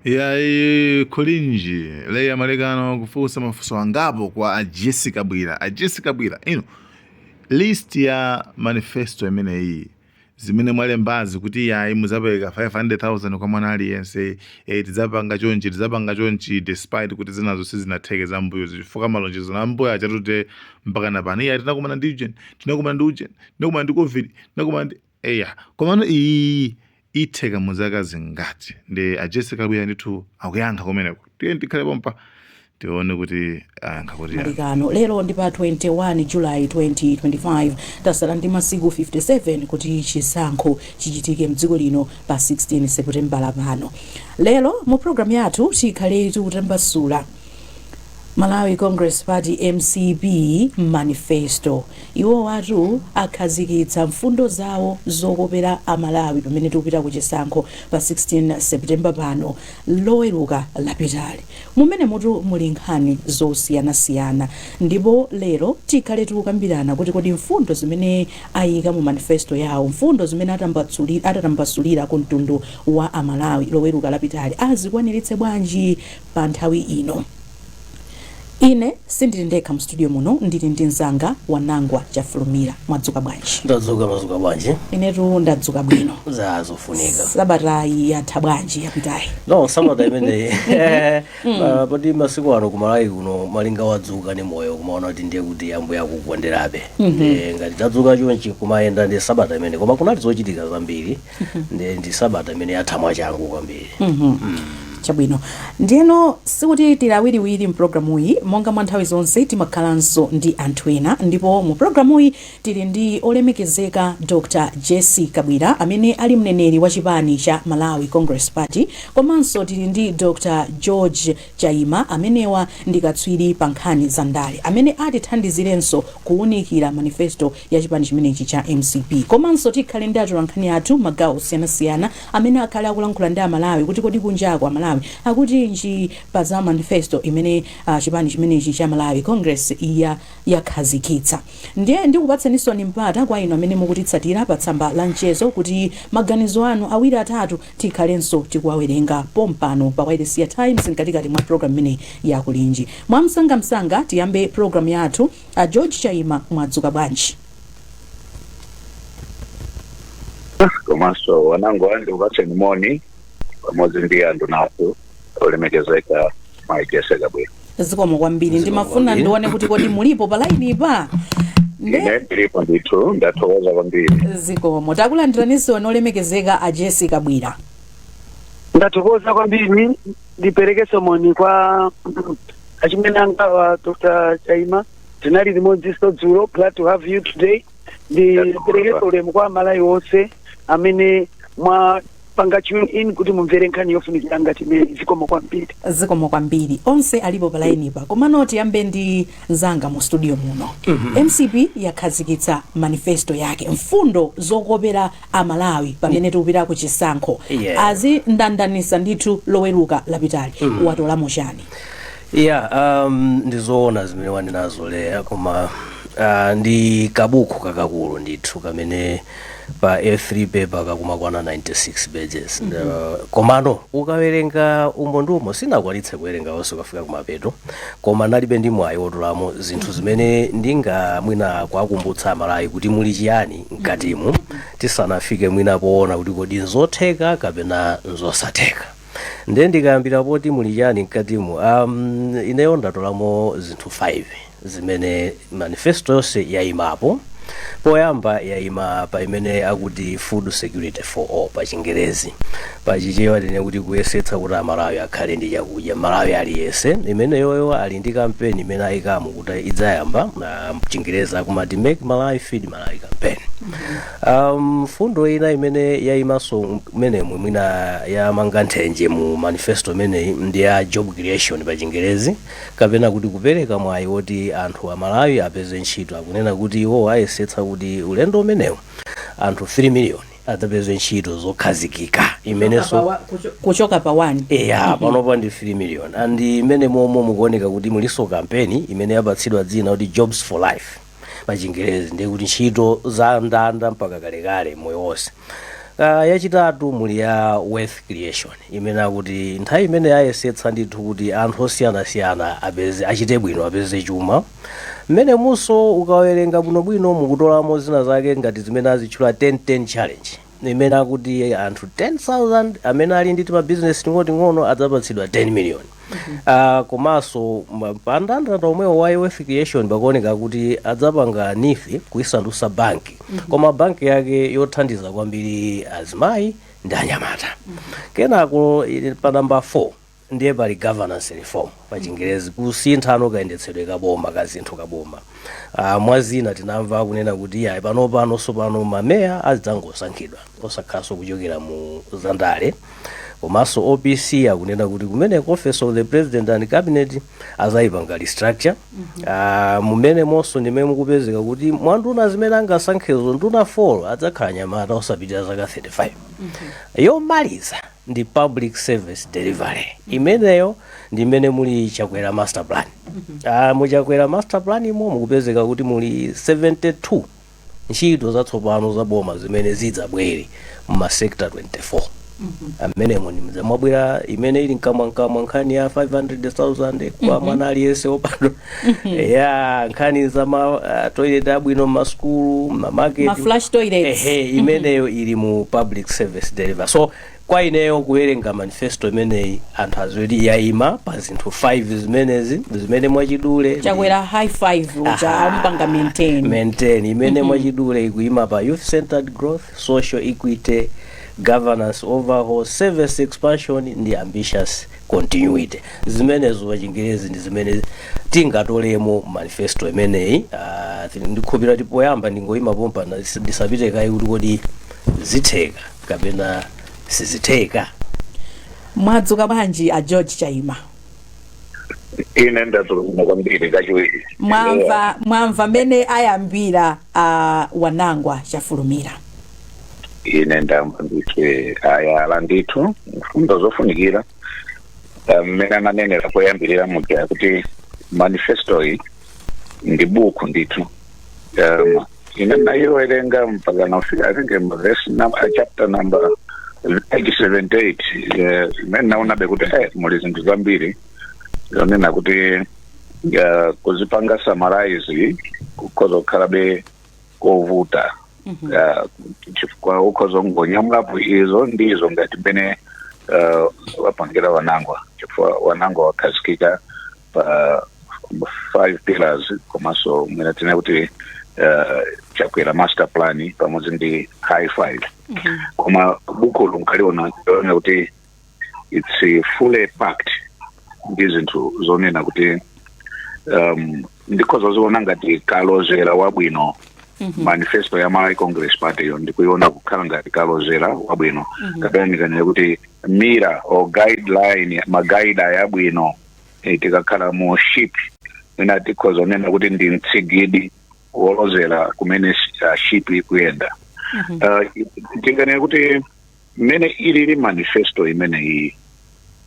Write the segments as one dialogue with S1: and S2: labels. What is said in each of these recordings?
S1: Yayi, Kulinji Leya Malekano kufunsa mafunso angapo kwa a Jessie Kabwila. A Jessie Kabwila, ino list ya manifesto imeneyi, zimene mwalembazi kuti yayi, muzapereka 500,000 kwa mwana aliyense, tidzapanga chonchi, tidzapanga chonchi, despite kuti zinazo sizinatheke zambuyo, chifukwa malonjezo ambuyo achatute mpaka napano. Iya, tinakumana ndi ujeni, tinakumana ndi ujeni, tinakumana ndi COVID, tinakumana ndi eya, komano iyi itheka muzaka zingati? Ndi a Jessie Kabwila ndithu akuyankha kumeneko. Tiye tikhale pompa, tione kuti ayankha kuti yani.
S2: Malekano, lero ndi pa 21 Julayi 2025. Tasala ndi masiku 57 kuti chisankho chichitike mdziko lino pa 16 Seputembala pano. Lero mu programu yathu tikhale tikutambasula Malawi Congress Party, MCP, manifesto. Iwo watu akhazikitsa mfundo zawo zokopera Amalawi pamene tikupita ku chisankho pa 16 September pano Loweruka lapitali. Mumene mutu muli nkhani zosiyanasiyana, ndipo lero tikhale tikukambirana kuti kodi mfundo zimene ayika mu manifesto yawo, mfundo zimene atatambasulira ku mtundu wa Amalawi Loweruka lapitali, azikwaniritse bwanji pa nthawi ino? Ine sindili ndekha mu studio muno, ndili ndi mzanga Wanangwa Chafulumira. Mwadzuka bwanji?
S3: Ndadzuka. Madzuka bwanji?
S2: Inetu ndadzuka bwino.
S3: Zazofunika.
S2: Sabatayi yatha bwanji yapitayi?
S3: No, sabata imeneyi, poti masiku ano kumalawi kuno malinga wadzuka ni moyo, kumaona kuti ndiye kuti Ambuye akukonderabe. Ngati tadzuka chonchi kumayenda, ndi sabata imene, koma kunali zochitika zambiri, ndi sabata imene yatha mwachangu kwambiri.
S2: Chabwino. Ndiyeno sikuti tili awiriwiri mpulogalamuyi. Monga mwa nthawi zonse, timakhalanso ndi anthu ena, ndipo mu pulogalamuyi tili ndi olemekezeka Dr Jessie Kabwila, amene ali mneneri wa chipani cha Malawi Congress Party, komanso tili ndi Dr George Chaima, amenewa ndi katswiri pa nkhani za ndale, amene atithandizirenso kuwunikira manifesto ya chipani chimenechi cha MCP. Komanso tikhale ndi atolankhani athu magawo osiyanasiyana amene akhale akulankhula ndi Amalawi kuti kodi kunjako Amalawi akutinji pa za manifesto imene chipani chimenechi cha Malawi Congress ya yakhazikitsa. Ndiye ndikupatseninso mpata kwa inu amene mukutitsatira pa tsamba la mchezo kuti maganizo anu awiri atatu tikhalenso tikuwawerenga pompano pa wailesi ya Times mkatikati mwa program imeneyi ya Kulinji. Mwamsangamsanga tiyambe program yathu. A George Chaima, mwadzuka bwanji?
S4: Komanso Wanangwa, ndikupatseni moni pamodzi ndi anduna athu olemekezeka Mai Jessie Kabwila.
S2: Zikomo kwambiri.
S3: Zikomo
S2: Ndimafuna
S3: kwambiri.
S2: ndione kuti kodi mulipo pa lainipa nde.
S4: Ine ndilipo ndithu, ndathokoza kwambiri.
S2: Zikomo. Takulandiraninso olemekezeka a Jessie Kabwila.
S5: Ndathokoza kwambiri. Ndiperekenso moni kwa achimwene anga wa Dr Chaima, tinali limodzinso dzulo. Glad to have you today. Ndiperekenso ulemu kwa Amalawi onse amene mwapanga tune in kuti mumvere nkhani yofunikira ngati imeneyi. Zikomo kwambiri.
S2: Zikomo kwambiri. Onse alipo pa lainipa, komano tiyambe ndi mzanga mu studio muno. MCP yakhazikitsa manifesto yake, mfundo zokopera Amalawi pamene tikupita ku chisankho. Azindandanisa ndithu Loweruka lapitali. Watolamo chani?
S3: Yeah, ndizoona zimene wanenazo Leya, koma ndi kabuku kakakulu ndithu kamene pa A3 paper kakumakwana 96 pages. Komano ukawerenga umo ndi umo, sinakwanitse kuwerenga onse ukafika kumapeto, koma nalibe ndi mwayi wotolamo zinthu zimene ndinga mwina kuwakumbutsa Amalawi kuti muli chiyani mkatimu, tisanafike mwina poona kuti kodi nzotheka kapena nzosatheka. Ndiye ndikayambira poti muli chani mkatimu, ineyo ndatolamo zinthu 5 zimene manifesto yonse yayimapo. Poyamba yayima pa imene akuti food security for all pa Chingerezi, pa Chichewa tine kuti kuyesetsa kuti Amalawi akhale ndi chakudya, Malawi aliyense. Imeneyoyo ali ndi kampeni imene ayikamo kuti idzayamba, Chingerezi akumati Make Malawi Feed Malawi campaign. Fundo ina imene yayimanso mmenemu, mwina yamanga nthenje mu manifesto imeneyi, ndi ya job creation pa Chingerezi, kapena kuti kupereka mwayi woti anthu Amalawi apeze ntchito. Akunena kuti iwo ayesetsa kuti ulendo umenewu anthu 3 million adzapeze ntchito zokhazikika, imenenso
S2: Kuchoka pa 1.
S3: Eya, panopa ndi 3 million. And imene momwe mukuoneka kuti muliso kampeni imene yapatsidwa dzina kuti Jobs for Life pa Chingerezi, ndiye kuti ntchito za ndanda mpaka kalekale, moyo wonse. Yachitatu muli ya wealth creation, imene akuti nthawi imene ayesetsa ndithu kuti anthu osiyanasiyana apeze, achite bwino, apeze chuma. Mmene munso ukawerenga bwinobwino, mukutolamo zina zake ngati zimene azitchula 10-10 challenge, imene akuti anthu 10,000 amene ali ndi timabizinesi ting'onoting'ono adzapatsidwa 10 million. Komanso pa ndandanda omwewo wa wealth creation pakuoneka kuti adzapanga NEEF kuisandutsa banki, koma banki yake yothandiza kwambiri azimayi ndi anyamata. Kenako ili pa namba 4 ndiye pali governance reform, pa Chingerezi kusinthano kayendetsedwe kaboma, kazinthu kaboma. Mwazina tinamva kunena kuti iya, pano pano mameya azidzangosankhidwa, osakhalanso kuchokera mu zandale. Komanso OPC, akunena kuti kumene Office of the President and Cabinet azayipanga restructure. Mumene monso ndimene mukupezeka kuti mwa nduna zimene angasankhezo, nduna 4 adzakhala anyamata osapitira zaka 35. Yomaliza ndi public service delivery. Imeneyo ndi imene muli Chakwera Master Plan. Mu Chakwera Master Plan imo mukupezeka kuti muli 72 ntchito zatsopano za boma zimene zidzabwere muma sector 24. Amenemo ndi mwabwera imene ili mkamwamkamwa, nkhani ya 500,000 kwa mwana aliyense wobadwa, ya nkhani za ma toilet abwino mmasukulu, mamaketi.
S2: Ma flush toilets.
S3: Ehe, imeneyo ili mu public service delivery. So kwa ineyo, kuwerenga manifesto imeneyi, anthu aziwoti yayima pa zinthu 5 zimenezi, zimene mwachidule
S2: Chakwera high five uja ampanga maintain.
S3: Maintain, imene mwachidule ikuyima pa youth centered growth, social equity, governance overhaul, service expansion ndi ambitious continuity. Zimenezo pachingerezi ndi zimene tingatolemo manifesto imeneyi. Ndikhulupira kuti poyamba ndingoyima pompa, ndisapite kayi kuti kodi zitheka kapena sizitheka.
S2: Mwadzuka bwanji a George Chaima?
S4: Ine ndadzuka bwino kwambiri kachiwiri.
S2: Mwamva mmene ayambira a Wanangwa Chafulumira?
S4: Ine ndamva ndithu, ayala ndithu mfundo zofunikira. Mmene ananenera poyambirira muja kuti manifesto iyi ndi buku ndithu. Ine nayiwerenga mpaka nafika, I think, verse number, chapter number page 78, imene naonabe kuti muli zinthu zambiri zonena kuti kuzipanga summarize kukhoza kukhalabe kovuta, chifukwa ukhoza kungonyamulapo izo ndizo ngati mmene wapangira Wanangwa, chifukwa Wanangwa wakhazikika pa five pillars, komanso mwina tine kuti Chakwera Master Plan pamodzi ndi high five. Koma buku lunkaliona ona kuti it's fully packed ndi zinthu zonena kuti ndikhoza ziona ngati kalozera wabwino. Manifesto ya Malawi Congress Party yo ndikuiona kukhala ngati kalozera wabwino, kapena ndikanene kuti mirror or guideline, ma guide yabwino. Tikakhala mu ship, mwina tikhoza kunena kuti ndi mtsigidi wolozera kumene ship ikuyenda. Tinganene kuti mmene ilili manifesto imeneyi,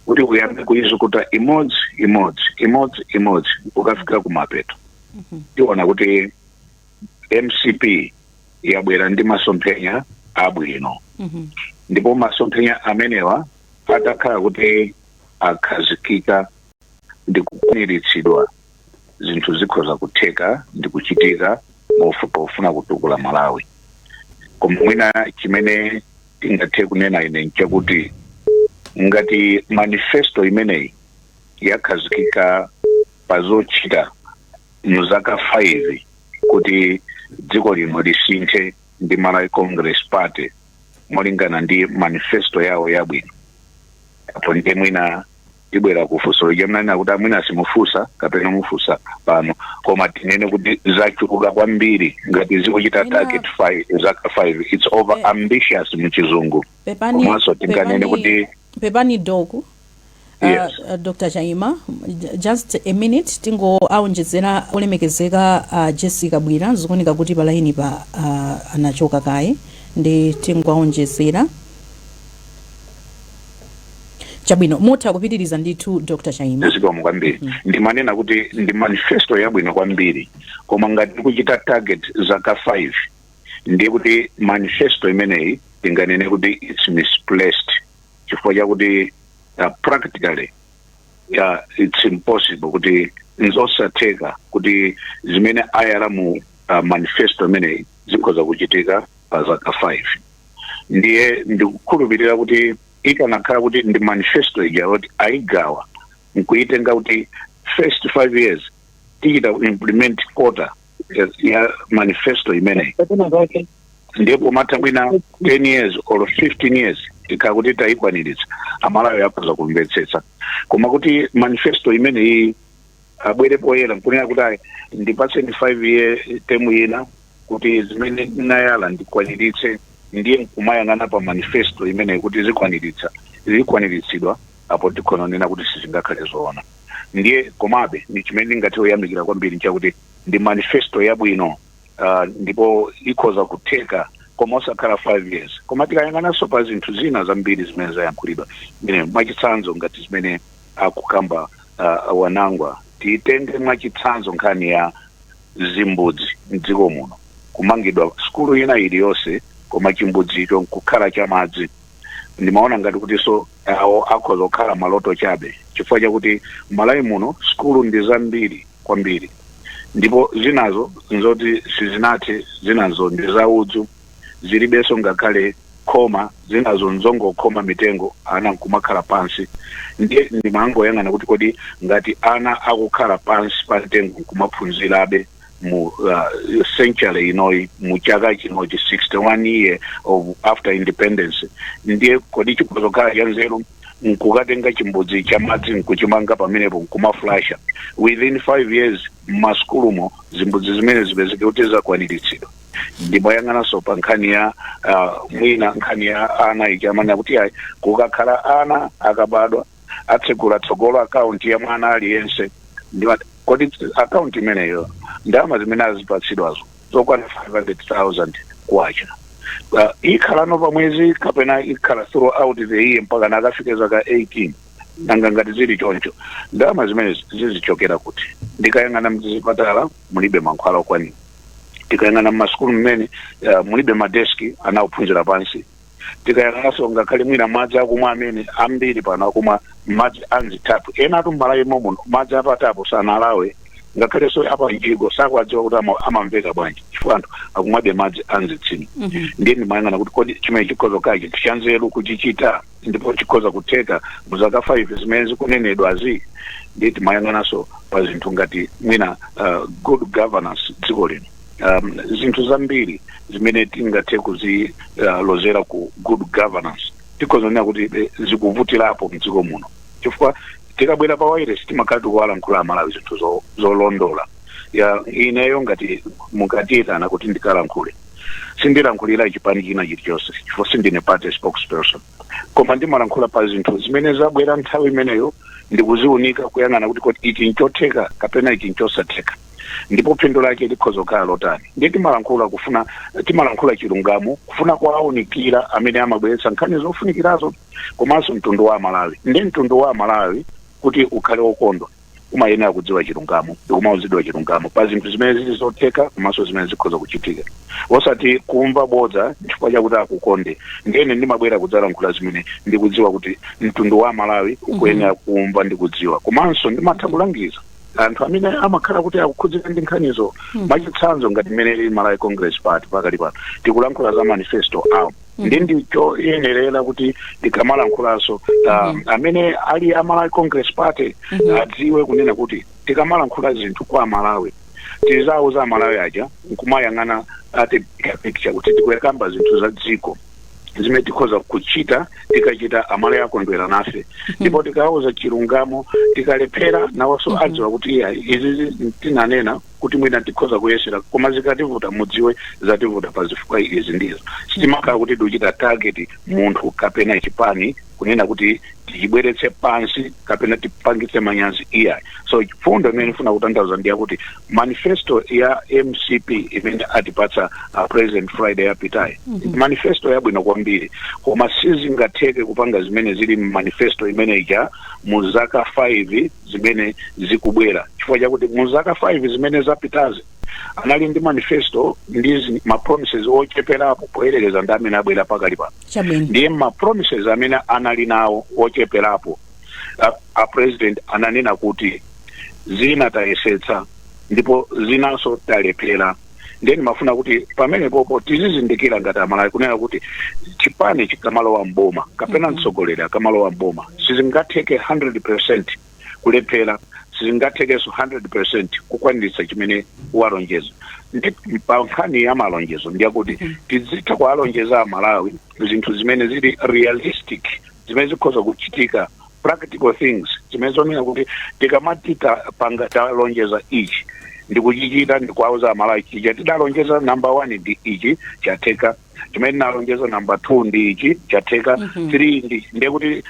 S4: kuti uyambe kuizukuta imodzi imodzi imodzi imodzi ukafika kumapeto, tiona kuti MCP yabwera ndi masomphenya abwino, ndipo masomphenya amenewa atakhala kuti akhazikika ndi kukwaniritsidwa, zinthu zikhoza kutheka ndi kuchitika pofuna kutukula Malawi. Koma mwina chimene tingathe kunena ine nchakuti ngati manifesto imeneyi yakhazikika pa zochita mzaka 5 kuti dziko lino lisinthe ndi Malawi Congress Party molingana ndi manifesto yawo yabwino, apo ndiye mwina tibwera kufunso lija mnanena kuti amwina simufunsa kapena mufunsa pano, koma tinene kuti zachuluka kwambiri ngati zikuchita target 5, zaka 5. It's over ambitious muchizungu.
S2: Pepani.
S4: Komanso tinganene kuti
S2: Pepani, Doc.
S4: Yes.
S2: Dr Chaima, just a minute, tingo aonjezera olemekezeka Jessica Bwira. Zikuoneka kuti pa line pa anachoka kaye, ndi tingoaonjezera. Chabwino, mutha kupitiriza ndithu, Dr Chaima.
S4: Zikomo kwambiri. Ndimanena kuti ndi manifesto yabwino kwambiri, koma ngati tikuchita target zaka 5, ndiye kuti manifesto imeneyi Tinganene kuti it's misplaced, chifukwa chakuti practically, yeah, it's impossible, kuti nzosatheka kuti zimene ayala mu manifesto imeneyi zikhoza kuchitika pa zaka 5. Ndiye ndikukhulupirira kuti ikanakhala kuti ndi manifesto ija kuti ayigawa nkuitenga kuti first 5 years tichita implement quarter ya manifesto imeneyi, ndipo matha mwina 10 years or 15 years tikhala kuti tayikwaniritsa, Amalawi akhoza kumvetsetsa. Koma kuti manifesto imeneyi abwere poyera nkunena kuti, "Ayi, ndipatseni 5 year term ina kuti zimene ndinayala ndikwaniritse," ndiye nkumayang'ana pa manifesto imeneyi kuti zikwaniritsidwa, apo tikhoza kunena kuti sizingakhale zoona. Ndiye komabe ni chimene ndingathe kuyamikira kwambiri nchakuti ndi manifesto yabwino, ndipo ikhoza kutheka, koma osakhala 5 years. Koma tikayang'ananso pa zinthu zina zambiri zimene zayankhulidwa mene, mwachitsanzo ngati zimene akukamba Wanangwa, tiyitenge mwachitsanzo nkhani ya zimbudzi mdziko muno, kumangidwa sukulu ina iliyonse koma chimbudzicho nkukhala chamadzi. Ndimaona ngati kuti so awo akhoza kukhala maloto chabe, chifukwa chakuti Malawi muno sukulu ndi zambiri kwambiri, ndipo zinazo nzoti sizinathe, zinazo ndi zaudzu, zilibenso ngakhale khoma, zinazo nzongokhoma mitengo, ana nkumakhala pansi. Ndiye ndimangoyang'ana kuti kodi ngati ana akukhala pansi pa mtengo nkumaphunzirabe mu century inoyi, mu chaka chinochi, 61 year of after independence, ndiye kodi chikhoza kukhala cha nzeru nkukatenga chimbudzi cha madzi nkuchimanga pamenepo nkumaflasha within 5 years mmasukulumo zimbudzi zimene zipezeke kuti zakwaniritsidwa? Ndimayang'ananso pa nkhani ya mwina nkhani ya ana iji amanena kuti ayi, kukakhala ana akabadwa atsegula tsogolo akaunti ya mwana aliyense. Kodi akaunti imeneyo ndalama zimene azipatsidwazo zokwana 500,000 kwacha ikhalano pa mwezi kapena ikhala throughout the year mpaka nakafike zaka 18? Nanga ngati zili choncho, ndalama zimene zizichokera kuti? Ndikayang'ana mzipatala mulibe mankhwala okwanira, tikayang'ana mmasukulu mmene mulibe madeski, anaophunzira pansi, tikayang'ananso ngakhale mwina madzi akumwa amene ambiri pano akumwa madzi anzitapu, ena atu m'Malawi muno madzi apatapo sanalawe, ngakhalenso apa mjigo sakwadziwa kuti amamveka bwanji, chifukwa anthu akumwabe madzi anzitsime. Ndiye ndimayang'ana kuti kodi chimene chikhoza kukhala chinthu cha nzeru kuchichita ndipo chikhoza kutheka mu zaka 5 zimene zikunenedwazi? Ndiye timayang'ananso pa zinthu ngati mwina good governance dziko lino, zinthu zambiri zimene tingathe kuzilozera ku good governance, tikhoza kunena kuti zikuvutirapo mdziko muno, chifukwa tikabwera pa wireless timakhala tikuwalankhula Amalawi zinthu zolondola. Ya ineyo ngati mukatiyitana kuti ndikalankhule, sindilankhulira chipani china chilichonse, chifukwa sindine party spokesperson, koma ndimalankhula pa zinthu zimene zabwera nthawi imeneyo ndikuziunika, kuyang'ana kuti kodi ichi nchotheka kapena ichi nchosatheka, ndipo phindu lake likhoza kukhala lotani. Ndiye timalankhula kufuna, timalankhula chilungamo, kufuna kuwaunikira amene amabweretsa nkhani zofunikirazo, komanso mtundu wa Amalawi. Ndi mtundu wa Amalawi kuti ukhale wokondwa umayenera kudziwa chilungamo ndikumauzidwa chilungamo pa zinthu zimene zili zotheka komanso zimene zikhoza kuchitika, osati kumva bodza chifukwa chakuti akukonde. Ndiyene ndimabwera kudzalankhula zimene ndikudziwa kuti mtundu wa Malawi ukuyenera kumva ndi kudziwa, komanso ndimatha kulangiza anthu amene amakhala kuti akukhudzika ndi nkhanizo. Mwachitsanzo ngati mmene ili Malawi Congress Party pakali pano, tikulankhula za manifesto awo, ndi ndichoyenerera kuti tikamalankhulaso amene ali a Malawi Congress Party adziwe kunena kuti tikamalankhula zinthu kwa Malawi, tizauza Amalawi aja nkumayang'ana ati bigger picture, kuti tikuyakamba zinthu za dziko zimene tikhoza kuchita, tikachita Amalawi akondwera nafe. Ndipo tikauza chilungamo, tikalephera nawonso adziwa kuti iya, izi tinanena kuti mwina tikhoza kuyesera, koma zikativuta mudziwe zativuta pa zifukwa izi ndizo. Sitimakhala kuti tikuchita target munthu kapena chipani, kunena kuti tichibweretse pansi kapena tipangitse manyazi, iyayi. So fundo imene ndifuna kutanthauza ndi yakuti manifesto ya MCP imene atipatsa President Friday yapitayi, manifesto yabwino kwambiri, koma sizingatheke kupanga zimene zili manifesto imene ija mu zaka 5 zimene zikubwera, chifukwa chakuti mu zaka 5 zimene zapitazi Anali ndi manifesto ndi ma promises ocheperapo poyerekeza ndi amene abwera pakali pano. Ndiye ma promises amene anali nawo ocheperapo, a president ananena kuti zina tayesetsa ndipo zinanso talephera. Ndiye ndimafuna kuti pamenepopo tizizindikira ngati Amalawi kunena kuti chipani chikamalowa mboma kapena mtsogoleri akamalowa mboma, sizingatheke 100 kulephera, sizingathekenso 100 kukwaniritsa chimene walonjeza. Ndi pa nkhani ya malonjezo, ndiyakuti tizitha kuwalonjeza Amalawi zinthu zimene zili realistic, zimene zikhoza kuchitika, practical things, zimene zonena kuti tikamati panga talonjeza ichi ndikuchichita, ndikuwauza Amalawi chija tidalonjeza number one ndi ichi, chatheka. Chimene tinalonjeza number two ndi ichi, chatheka. Three ndi, ndiye kuti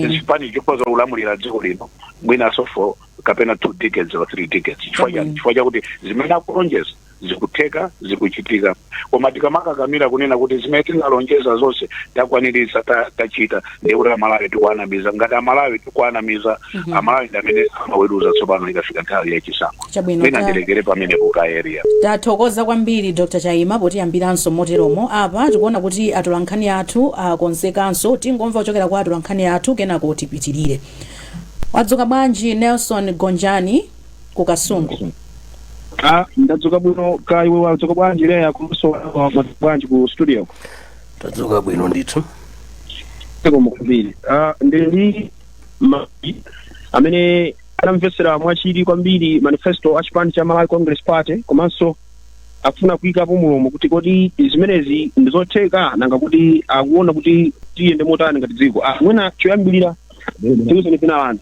S4: chipani chikhoza kulamulira dziko lino mwinaso for kapena 2 decades or 3 decades. Chifukwa chani? Chifukwa chakuti zimene akulonjeza zikutheka, zikuchitika. Koma tikamakakamira kunena kuti zimene tinalonjeza zonse takwaniritsa, tachita, ndiye kuti Amalawi tikuanamiza. Ngati Amalawi tikuanamiza, Amalawi ndi amene amaweruza tsopano ikafika nthawi yachisankho. Mwina ndilekere pamenepo ka area.
S2: Tathokoza kwambiri, Dr Chaima, potiyambiranso moteromo. Apa tikuona kuti atolankhani athu akonzekanso. Tingomva kuchokera kwa atolankhani athu, kenako tipitirire. Wadzuka bwanji, Nelson Gonjani ku Kasungu?
S6: Ah, ndadzuka bwino. Ka iwe wadzuka bwanji, Leya? Komanso wadzuka bwanji ku studio?
S3: Tadzuka bwino ndithu.
S6: Zikomo kwambiri. Ah, ndili ndi mayi amene anamvetsera mwachidwi kwambiri manifesto a chipani cha Malawi Congress Party, komanso akufuna kuyikapo mulomo kuti kodi zimenezi ndizotheka, nanga kuti akuona kuti tiyende motani ngati dziko. Ah, mwina choyambirira tiuzeni dzina lanu.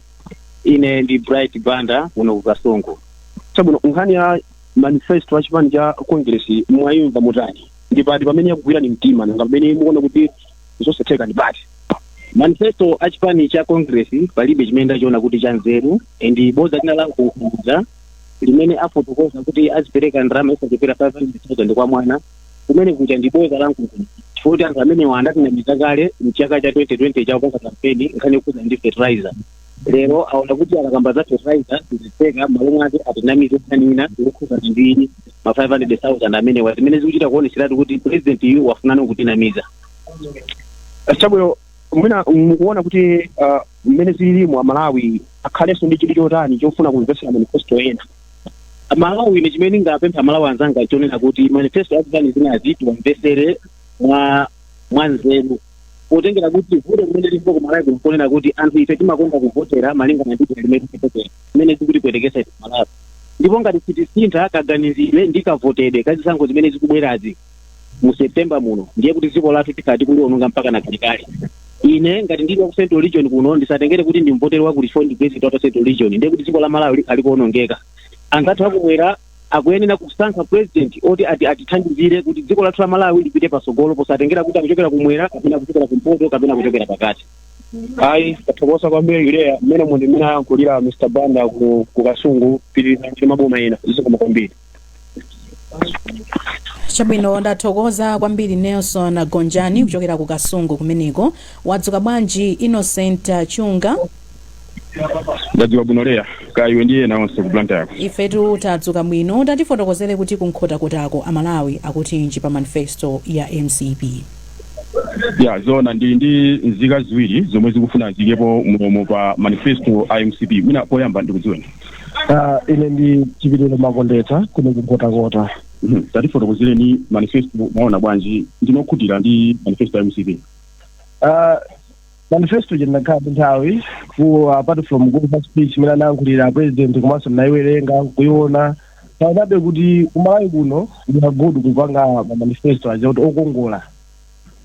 S7: Ine ndi Bright Banda kuno ku Kasungu.
S6: Chabwino, nkhani ya manifesto a chipani cha Congress mwayimva motani? Ndi pati pamene yakugwirani mtima, nanga pamene mukuona kuti zosatheka ndi pati?
S7: Manifesto a chipani cha Congress palibe chimene ndachiona kuti cha nzeru, and bodza lina la nkukuza limene afotokoza kuti azipereka ndalama isachepera 500,000 kwa mwana, kumene kuja ndi bodza la nkukuza, chifukwa kuti anthu amenewa andatinamiza kale mchaka cha 2020 chakupanga kampeni nkhani yokhuza ndi fertilizer. Lero aona kuti akakamba za fertilizer sizitheka, m'malo mwake atinamize nkhani ina yokhuzana ndi ma 500,000 amenewa, zimene zikuchita kuoneseratu kuti president yu wafunana kutinamiza.
S6: Chabwino, mwina mukuona kuti mmene zililimu Amalawi akhalenso ndi chidwi chotani chofuna kumvetsera manifesto ena?
S7: Malawi, ine chimene ndingapempha Amalawi anzanga chonena kuti manifesto azipani zinazi tiwamvesere mwa nzeru, potengera kuti vuto limene lilipo ku Malawi kuno ponena kuti anthu ife timakonda kuvotera malingana ndi dera limene tikuvotera, limene zikutipwetekesa ife Malawi. Ndipo ngati sitisintha kaganizidwe ndi kavotedwe kazisankho zimene zikubwerazi mu September muno, ndiye kuti dziko lathu tikhala tikuliwononga mpaka na kalekale. Ine ngati ndili wa ku Central Region kuno, ndisatengere kuti ndi mvoteri wakuti chifukwa ndi president wa Central Region, ndiye kuti dziko la Malawi likhala likuwonongeka. Anthu athu akumwera akuyenera kusankha president oti atithandizire kuti dziko lathu la Malawi lipite pasogolo, posatengera kuti akuchokera kumwera kapena kuchokera kumpoto kapena kuchokera pakati.
S6: Ayi, tathokoza kwambiri, Leya. Mmene mundi mmene ayankhulira Mr Banda ku Kasungu, pitiriza ndi maboma ena. Zikomo kwambiri.
S2: Chabwino, ndathokoza kwambiri, Nelson Gonjani kuchokera ku Kasungu kumeneko. Wadzuka bwanji, Innocent Chunga?
S8: Ndadzuka bwino, Leya. Ka iwe ndiye ena onse ku Blantyre yako?
S2: Ifetu tadzuka bwino. Tatifotokozere kuti kunkhotakotako Amalawi akutinji pa manifesto ya MCP?
S8: Ya, zona ndili ndi nzika ziwiri zomwe zikufuna zikepo mulomo pa manifesto a MCP. Mwina poyamba ndikudziweni.
S9: Ine ndi Chipiliro Makondetsa kuno kunkhotakota.
S8: Tatifotokozereni manifesto mwaona bwanji, ndinokhutira ndi manifesto ya MCP?
S9: Manifesto ndinakhala ndi nthawi ku apart from kumva speech imene anayankhulira president, komanso ndinayiwerenga kuiona, taonabe kuti kumalawi kuno we are good kupanga ma manifesto aja kuti okongola,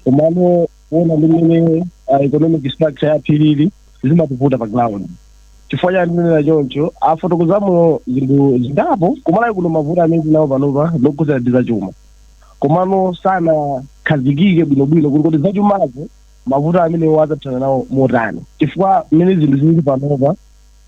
S9: komano kuona ndi mmene economic structure yathu ilili, zimativuta pa ground. Chifukwa chani ndinena choncho? Afotokozamo zinthu zingapo. Kumalawi kuno mavuto amene tinawo panopa ndokhudzana ndi zachuma, komano sanakhazikike bwinobwino kuti zachumazo mavuto amenewo adzathana nawo motani, chifukwa mmene zinthu zilili panopa,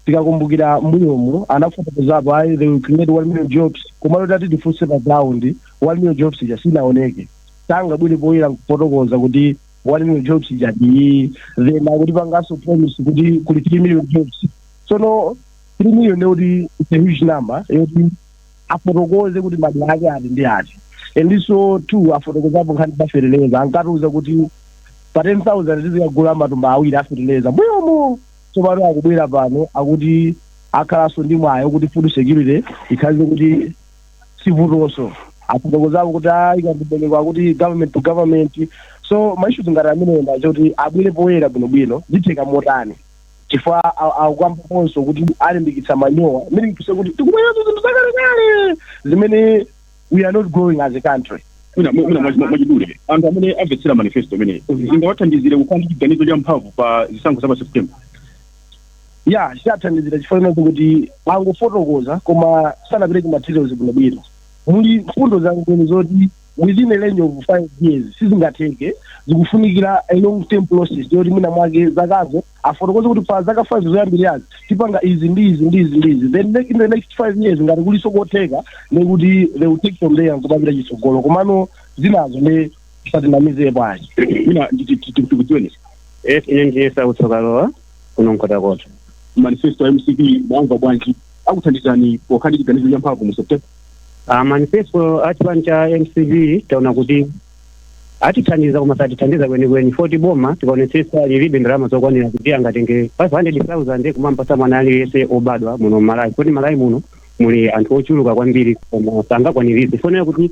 S9: tikakumbukira mbuyomu anafotokozapo ayi, they will create 1 million jobs, komano tati tifunse pa ground, 1 million jobs ija sinaoneke. Sangabwere poyera nkufotokoza kuti 1 million jobs ija iyi. Then akutipanganso promise kuti kuli 3 million jobs. Tsono 3 million yoti it's a huge number yoti Afotokoze kuti madera ake ati ndi ati. Endiso two, afotokozapo nkhani za feteleza. Ankatiuza kuti pa 10,000 tizikagula matumba 2 a feteleza mbuyomo. Tsopano akubwera pano akuti akhalanso ndi mwayo kuti food security ikhalize kuti sivutonso. Afotokozapo kuti ayi, kandibeleko akuti government to government. So ma issues ngati ameneyo ndachoti abwere poyera bwinobwino, zitheka motani, chifukwa akukambaponso kuti alimbikitsa manyowa, meaning to say kuti tikubweranso zinthu zakalekale zimene we are not growing as a country.
S8: Mwina mwachidule, anthu amene amvetsera manifesto imene ingawathandizire kukhala ndi chiganizo cha mphamvu pa zisankho za pa September?
S9: Ya, chithandizira, chifukwa kuti angofotokoza koma sanapereke materials bwinobwino. Muli mfundo zangwini zoti within a range of 5 years sizingatheke, zikufunikira a long term process, yoti mwina mwake zakazo afotokoze kuti pa zaka 5 zoyambirirazi tipanga izi ndi izi ndi izi ndi izi, then in the next 5 years ngati kuliso kotheka, nekuti they will take from there nkupapita chitsogolo. Komano zinazo ndi satinamizepo ayi.
S8: Mwina tikudziweni.
S7: Ine ndiye Sautsokalowa kuno Nkhotakota.
S8: Manifesto ya MCP mwamva bwanji? Akuthandizani pokhala ndi chiganizo cha mphamvu mu September?
S7: Manifesto a chipani cha MCP taona kuti atithandiza koma satithandiza kwenikweni, foti boma tikaonetsetsa lilibe ndalama zokwanira kuti angatenge 500,000 kumampasa mwana aliyense obadwa muno Mmalawi, foti Malawi muno muli anthu ochuluka kwambiri, koma sangakwaniritse. Fonera kuti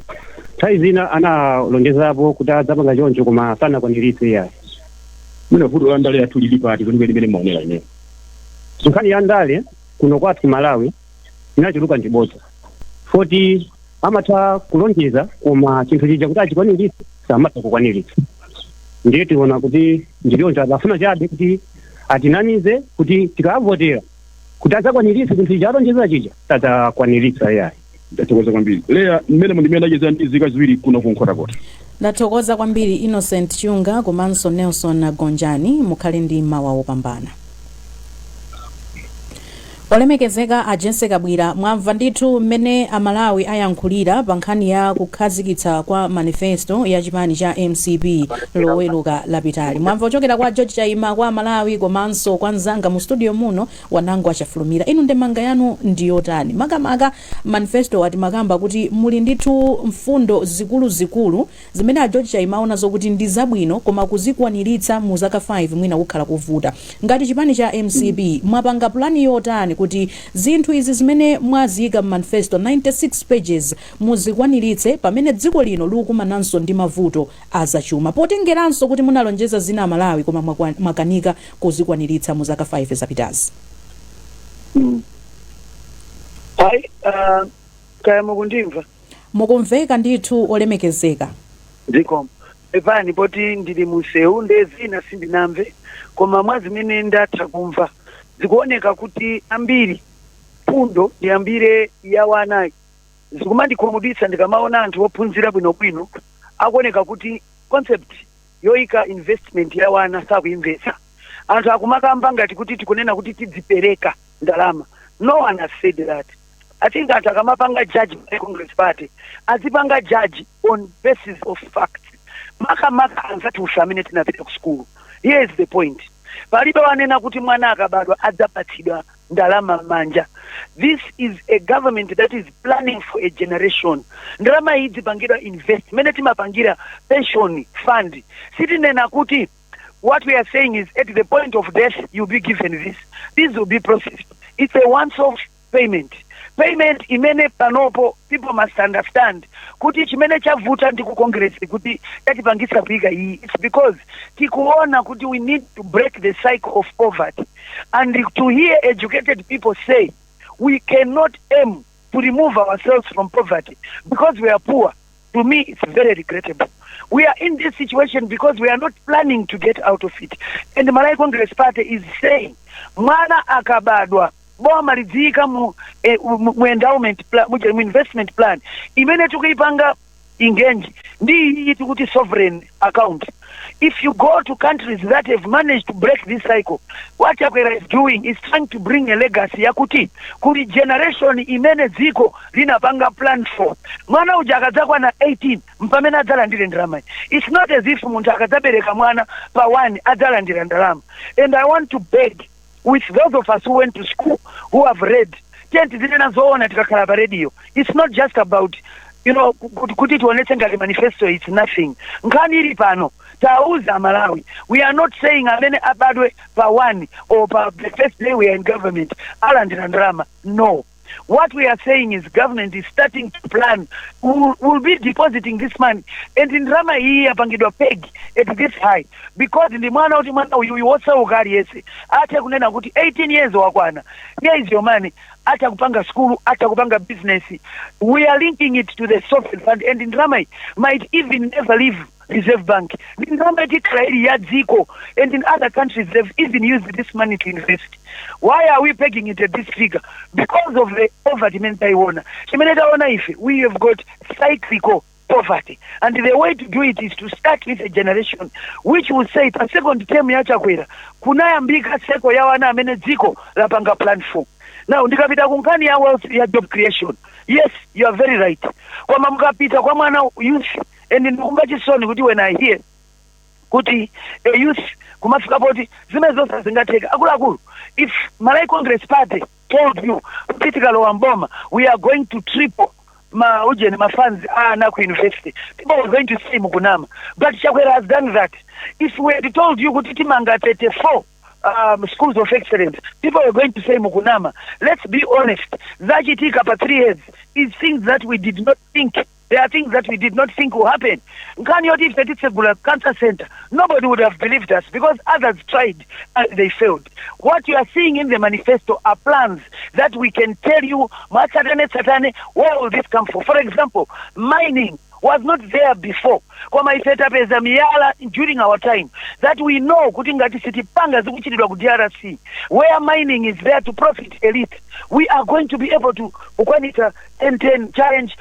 S7: nthawi zina analonjezapo kuti adzapanga choncho koma sanakwaniritse yayi.
S8: Mwina vuto la ndale yathu lili pati kwenikweni limene maonera ineyo?
S7: Nkhani ya ndale kuno kwathu Malawi inachuluka ndi bodza, foti amatha kulonjeza koma chinthu chija kuti achikwaniritse samatha kukwaniritsa. Ndiye tiona kuti ndilonjo adafuna chabe kuti atinamize kuti tikavotera kuti adzakwaniritse chinthu chija alonjeza chija, sadzakwaniritsa yayi.
S8: Ndathokoza kwambiri, Leya. Mmene mundimene acheza ndi nzika ziwiri kuno ku Nkhotakota.
S2: Ndathokoza kwambiri, Innocent Chunga komanso Nelson Gonjani. Mukhale ndi mawa wopambana. Olemekezeka a Jessie Kabwila, mwamva ndithu mmene Amalawi ayankhulira pa nkhani ya kukhazikitsa kwa manifesto ya chipani cha MCP Loweruka lapitali. Mwamva kuchokera kwa George Chaima, kwa Amalawi, komanso kwa mzanga mu studio muno Wanango Achafulumira. Inu ndemanga yanu ndiyotani, makamaka manifesto ati makamba kuti muli ndithu mfundo zikuluzikulu zimene a George Chaima aona zokuti ndi zabwino, koma kuzikwaniritsa mu zaka 5 mwina kukhala kuvuta? Ngati chipani cha MCP mwapanga pulani yotani kuti zinthu izi zimene mwaziyika m'manifesto, 96 pages, muzikwaniritse pamene dziko lino likukumananso ndi mavuto azachuma, potengeranso kuti munalonjeza zina Amalawi koma mwakanika kuzikwaniritsa mu zaka 5 zapitazi?
S5: Hayi, kaya mukundimva?
S2: Mukumveka ndithu, olemekezeka.
S5: Zikomo. Pepani poti ndili munsewu, nde zina sindinamve, koma mwa zimene ndatha kumva zikuoneka kuti ambiri fundo ndiyambire ya wanayi. Zikumandikhumudwitsa ndikamaona anthu ophunzira bwinobwino akuoneka kuti concept yoyika investment ya wana sakuyimvetsa. Anthu akumakamba ngati kuti tikunena kuti tidzipereka ndalama. No one has said that. I think anthu akamapanga judge by Congress Party azipanga judge on basis of facts, makamaka anzathu ife amene tinapita ku sukulu. Here is the point: palibe wanena kuti mwana akabadwa adzapatsidwa ndalama m'manja. This is a government that is planning for a generation. Ndalama iyi dzipangidwa invest mene timapangira pension fund. Sitinena kuti, what we are saying is at the point of death you'll be given this. This will be processed. It's a once off payment imene panopo people must understand kuti chimene chavuta ndi ku Congress kuti chatipangisa kuyika iyi, it's because tikuona kuti we need to break the cycle of poverty. And to hear educated people say we cannot aim to remove ourselves from poverty because we are poor, to me it's very regrettable. We are in this situation because we are not planning to get out of it, and the Malawi Congress Party is saying mwana akabadwa boma lidziyika mu endowment plan, mu investment plan imene tikuyipanga ingenji ndi iyi tikuti sovereign account. If you go to countries that have managed to break this cycle, what Chakwera is doing is trying to bring a legacy yakuti kuli generation imene dziko linapanga plan for. Mwana uja akadzakwana 18 mpamene adzalandire ndalama. It's not as if munthu akadzabereka mwana pa 1 adzalandira ndalama. And I want to beg with those of us who went to school, who have read, Tiye tizinena zoona tikakhala pa radio. It's not just about kuti tionetse ngati manifesto. It's nothing. Nkhani ili pano, tauza Amalawi, we are not saying amene abadwe pa 1 or pa the first day we are in government alandira ndalama. No. What we are saying is government is starting to plan, will be depositing this money, and ndalama iyi yapangidwa peg at this high because ndi mwana kuti mwana uyuyu wosauka aliyense athe kunena kuti 18 years wakwana, here is your money, atha kupanga skulu, atha kupanga business. We are linking it to the sovereign fund, and ndalama iyi might even never leave Reserve Bank. Ndi ndalama itikhala ili ya dziko, and in other countries they've even used this money to invest. Why are we pegging it at this figure? Because of the poverty imene taiona. Chimene taona ife, we have got cyclical poverty, and the way to do it is to start with a generation which will say pa second term ya Chakwera kunayambika cycle ya wana amene dziko lapanga plan for. Now ndikapita ku nkhani ya wealth, ya job creation, yes, you are very right. Koma mukapita kwa mwana youth, and ndikumva chisoni kuti when I hear kuti a youth kumafika poti zimene zonse zingatheka. Akuluakulu, if Malawi Congress Party told you kuti tikalowa mboma we are going to triple ma ujeni, ma funds ana ku university, people were going to say mukunama, but Chakwera has done that. If we had told you kuti timanga 34 schools of excellence, people were going to say mukunama. Let's be honest, zachitika pa 3 years is things that we did not think. There are things that we did not think will happen. Nkhani yoti ife titsegula cancer center, nobody would have believed us because others tried and they failed. What you are seeing in the manifesto are plans that we can tell you mwatsatanetsatane where will this come from. For example, mining was not there before, koma ife tapeza miyala during our time that we know kuti ngati sitipanga zikuchitidwa ku DRC, where mining is there to profit elite, we are going to be able to kukwanitsa 10-10 challenge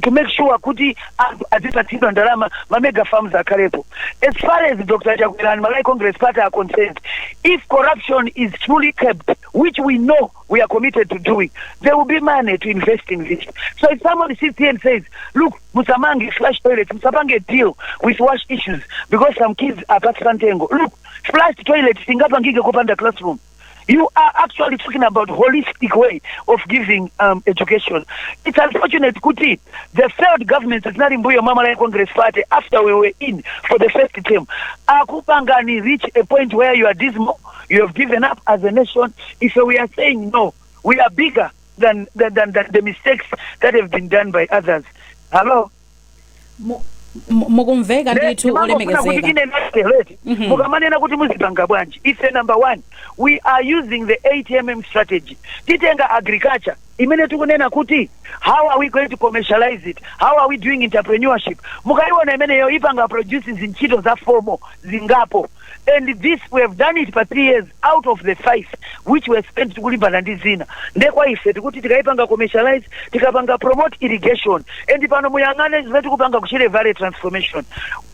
S5: to make sure kuti anthu azipatsidwa ndalama, ma mega farms akhalepo. As far as Dr Chakwera and Malawi Congress Party are concerned, if corruption is truly kept, which we know we are committed to doing, there will be money to invest in this. So if somebody sits here and says, "Look, musamange flush toilets, musapange deal with wash issues because some kids are pansi mtengo," look, flush toilet singapangike kopanda classroom. You are actually talking about holistic way of giving education. It's unfortunate kuti the failed governments zinali mbuyo mwa Malawi Congress Party after we were in for the first term akupangani reach a point where you are dismal, you have given up as a nation. If we are saying no, we are bigger than the mistakes that have been done by others. Hello?
S2: Mukumveka ndithu.
S5: Ndimangofuna kuti
S2: olemekezeka.
S5: Ine natereti mukamanena kuti muzipanga bwanji, ife number one, we are using the ATMM strategy. Titenga agriculture imene tikunena kuti how are we going to commercialize it, how are we doing entrepreneurship. Mukaiona imeneyo ipanga produce zintchito za formal zingapo, and this we have done it for 3 years out of the five which were spent tikulimbana ndi zina. Ndekwa ife tikuti tikaipanga commercialize, tikapanga promote irrigation, and pano muyang'ane zimene tikupanga ku Shire Valley transformation.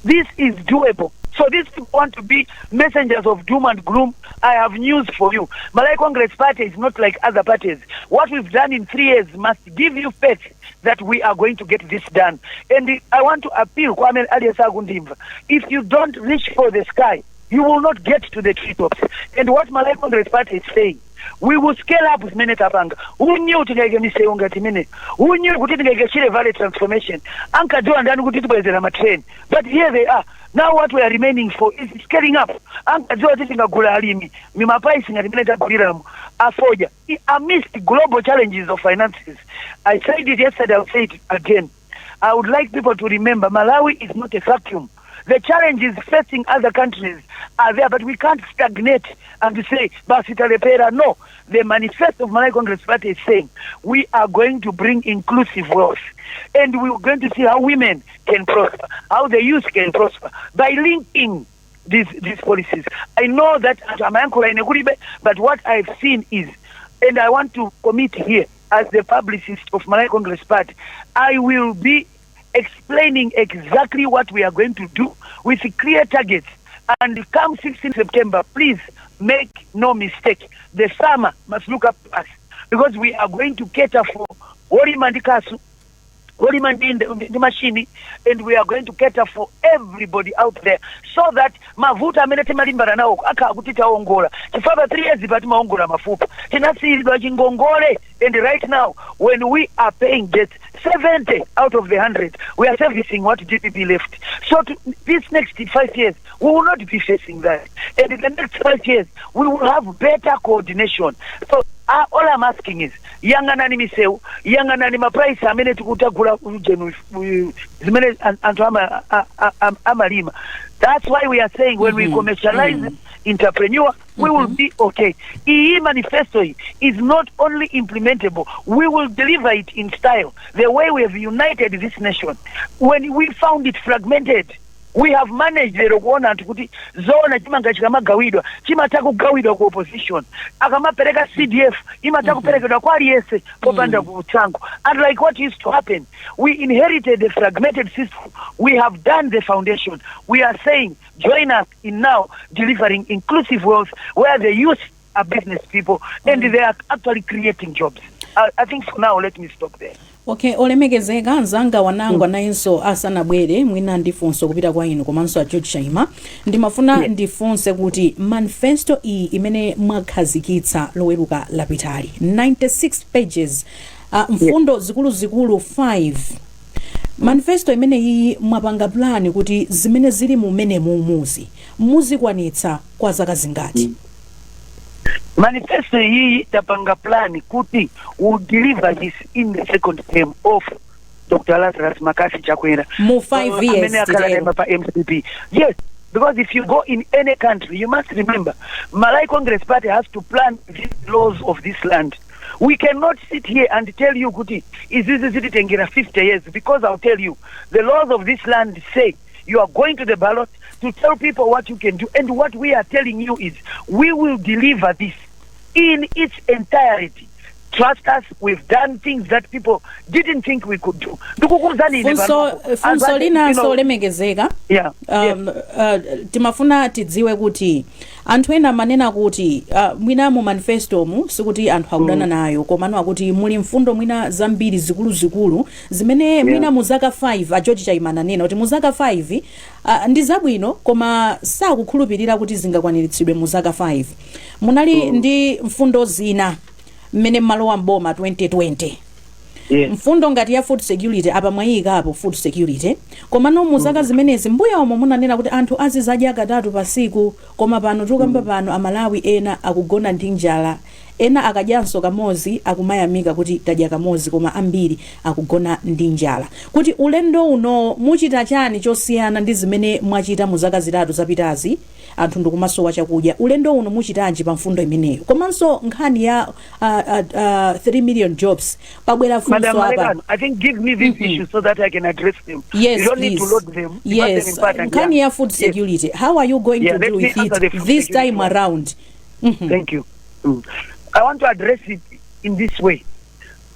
S5: This is doable. So these people want to be messengers of doom and gloom. I have news for you. Malawi Congress Party is not like other parties. What we've done in 3 years must give you faith that we are going to get this done. And I want to appeal kwa amene aliyense akundimva, if you don't reach for the sky, you will not get to the treetops. And what Malawi Congress Party is saying, we will scale up zimene tapanga. Who knew tingaike misewu ngati imene? Who knew kuti tingaike Shire Valley transformation? Ankadziwa ndani kuti tibwezera ma train? But here they are. Now what we are remaining for is scaling up. Ankadziwa kuti tingagula alimi mimapaisi ngati imene taguliramo afodya amidst global challenges of finances? I said it yesterday, I'll say it again. I would like people to remember Malawi is not a vacuum. The challenges facing other countries are there, but we can't stagnate and say, "Basi talepera." No. The manifesto of Malawi Congress Party is saying we are going to bring inclusive wealth. And we're going to see how women can prosper, how the youth can prosper by linking these policies. I know that amayankhula ine kulibe, but what I've seen is, and I want to commit here as the publicist of Malawi Congress Party, I will be explaining exactly what we are going to do with clear targets. And come 16 September, please make no mistake. The farmer must look up to us because we are going to cater for wolima ndi kasu. Olima ndi machine, and we are going to cater for everybody out there so that mavuto amene timalimbana nawo akhala kuti taongola, chifukwa pa 3 years pa timaongola mafupa, tinasiyidwa chingongole. And right now, when we are paying debt, 70 out of the 100, we are servicing what DPP left. So this next 5 years we will not be facing that, and in the next 5 years we will have better coordination. So all I'm asking is, yang'anani misewu, yang'anani ma price amene tikutagula ujenu zimene anthu amalima. That's why we are saying when we commercialize entrepreneur, we will be okay. Iyi manifesto iyi is not only implementable, we will deliver it in style. The way we have united this nation when we found it fragmented, we have managed lero kuona anthu kuti zoona chimanga chikamagawidwa chimatha kugawidwa ku opposition, akamapereka CDF imatha kuperekedwa kwa aliyense popanda kutsango, unlike what used to happen. We inherited a fragmented system. We have done the foundation. We are saying, join us in now delivering inclusive wealth where the youth are business people and they are actually creating jobs. I think for now let me stop there.
S2: Okay, olemekezeka anzanga wanangwa nayenso asanabwere mwina ndifunso kupita kwa inu komanso a George Chaima, ndimafuna ndifunse kuti manifesto iyi imene mwakhazikitsa Loweruka lapitali, 96 pages, mfundo zikuluzikulu 5, manifesto imeneyi mwapanga plan kuti zimene zili mumene mumuzi muzikwanitsa kwa zaka zingati?
S5: Manifesto iyi tapanga plan kuti we deliver this in the second term of Dr Lazarus McCarthy Chakwera.
S2: Mu 5 years,
S5: amene akhala
S2: titero.
S5: Member pa MCP, yes, because if you go in any country, you must remember Malawi Congress Party has to plan the laws of this land. We cannot sit here and tell you kuti izizi zititengera 50 years, because I'll tell you, the laws of this land say you are going to the ballot to tell people what you can do, and what we are telling you is we will deliver this in its entirety. Trust us, we've done things that people didn't think we could do. Ndikukuwuzani ine
S2: Funso
S5: panopo,
S2: funso linanso, olemekezeka, timafuna tidziwe kuti anthu ena amanena kuti mwina mu manifesto mu sikuti anthu akudana nayo, komano akuti muli mfundo mwina zambiri zikuluzikulu zimene mwina mu zaka 5, a George Chaima ananena kuti mu zaka 5 ndi zabwino, koma sakukhulupirira kuti zingakwaniritsidwe mu zaka 5. Munali ndi mfundo zina mmene mmalowa mboma 2020, mfundo ngati ya food security. Apa mwayikapo food security, komano mu zaka zimenezi mbuya omwe munanena kuti anthu azizadya katatu pasiku, koma pano tikamba pano Amalawi ena akugona ndi njala, ena akadyanso kamodzi akumayamika kuti tadya kamodzi, koma ambiri akugona ndi njala. Kuti ulendo uno muchita chani chosiyana ndi zimene mwachita mu zaka 3 zapitazi, anthu ndikumasowa chakudya? Ulendo uno muchitanji pa mfundo imeneyo? Komanso nkhani ya 3 million jobs, pabwera funso
S5: Madam
S2: apa.
S5: Malekano, I think give me these issues so that I can address them.
S2: Yes,
S5: You don't need to
S2: please.
S5: load them.
S2: Yes,
S5: Important.
S2: nkhani ya food security, how are you going
S5: Yeah,
S2: to
S5: let
S2: deal
S5: me
S2: with
S5: answer the
S2: it
S5: food
S2: this
S5: security
S2: time
S5: one.
S2: around?
S5: Thank you. I want to address it in this way.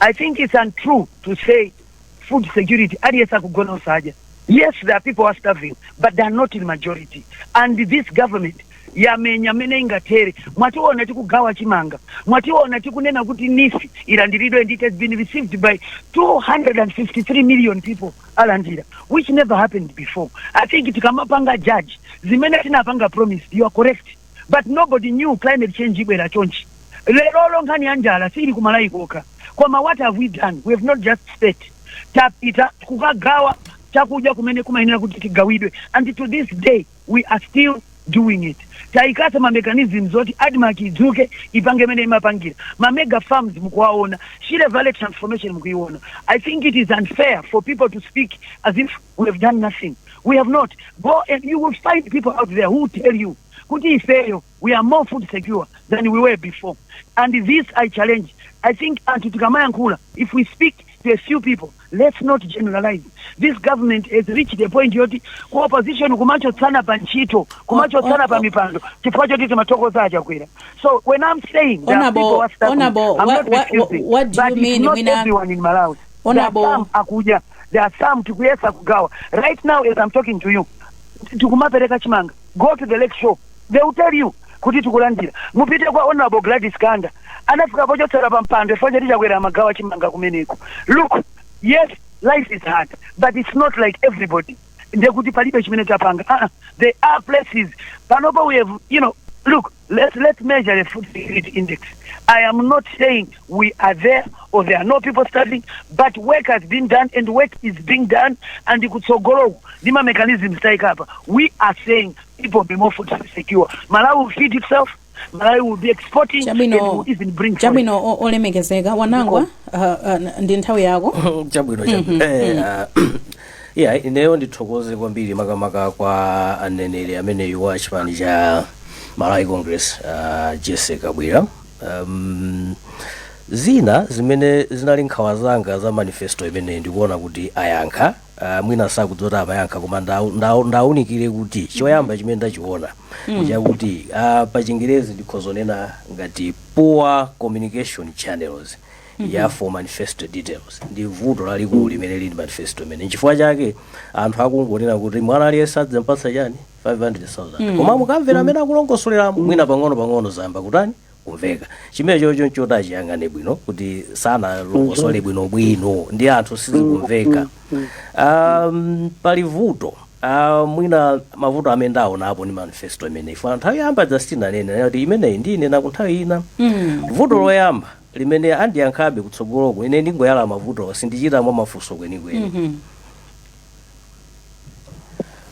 S5: I think it's untrue to say food security, aliyense akugona osadya. Yes, there are people who are starving, but they are not in majority. And this government yamenya mene ingatere. Mwationa tikugawa chimanga, mwationa tikunena kuti NEEF ilandiridwe, and it has been received by 253 million people, alandira, which never happened before. I think tikamapanga judge zimene tinapanga promise, you are correct, but nobody knew climate change ibwera chonchi. Lerolo nkhani ya njala sili kumalawi kokha, koma what have we done? We have not just state, tapita kukagawa chakudya kumene kumayenera kuti tigawidwe, and to this day we are still doing it. Tayikasa ma mechanisms oti ADMARC idzuke, ipange mene imapangira. Ma mega farms mukuwaona, Shire Valley transformation mukuiona. I think it is unfair for people to speak as if we have done nothing. We have not. Go and you will find people out there who tell you kuti ifeyo we are more food secure than we were before, and this I challenge. I think anthu tikamayankhula, if we speak to a few people, let's not generalize. This government has reached a point yoti ku opposition kumachotsana pa ntchito, kumachotsana pa mipando, chifukwa choti timathokoza aChakwera. So when I'm saying there are
S2: Honorable-
S5: people who are starving,
S2: Honorable,
S5: I'm not refusing,
S2: what do
S5: but
S2: you
S5: it's
S2: mean,
S5: not
S2: Mwina?
S5: everyone in Malawi. There are
S2: Honorable-
S5: some akudya, there are some tikuyesa kugawa. Right now as I'm talking to you, tikumapereka chimanga. Go to the Lake Shore, they will tell you kuti tikulandira. Mupite kwa Honorable Gladys Kanda, anafika pochotsera pa mpando chifukwa choti Chakwera amagawa chimanga kumeneko. Look, yes, Life is hard, but it's not like everybody ndekuti palibe chimene tapanga. There are places panopa we have, look, let's measure the food security index. I am not saying we are there or there are no people starving, but work has been done and work is being done, and kutsogoloku ndi ma mechanisms taikapa, we are saying people will be more food secure. Malawi will feed itself. Malawi will be exporting and
S2: Chabwino.
S5: Will even bring foreign.
S2: Chabwino, olemekezeka Wanangwa, ndi nthawi yako.
S3: Chabwino. Yeah, ineyo ndithokoze kwambiri, makamaka kwa aneneri ameneyu wa chipani cha Malawi Congress, Jessica Kabwira. Zina zimene zinali nkhawa zanga za manifesto imeneyi, ndikuona kuti ayankha. Mwina sakudzoti amayankha, koma ndawunikire kuti choyamba chimene ndachiona chakuti pa Chingerezi ndikhozonena ngati poor communication channels ya for manifesto details ndi vuto lalikulu limene lili manifesto imene. Nchifukwa chake anthu akungonena kuti mwana aliyense adzampatsa chani, 500,000, koma mukamvera amene akulongosoleramo, mwina pang'ono pang'ono zayamba kutani, kumveka. Chimene chocho nchoti achiyang'ane bwino kuti sanalongosole bwinobwino ndi anthu sizikumveka. Pali vuto, mwina mavuto amene ndaonapo ndi manifesto imeneyi, funa nthawi yoyamba Justina anene kuti imeneyi ndinena ku nthawi ina. Vuto loyamba limene andiyankhabe kutsogoloko, ine ndingoyala mavuto, sindichita mwa mafunso kwenikweni.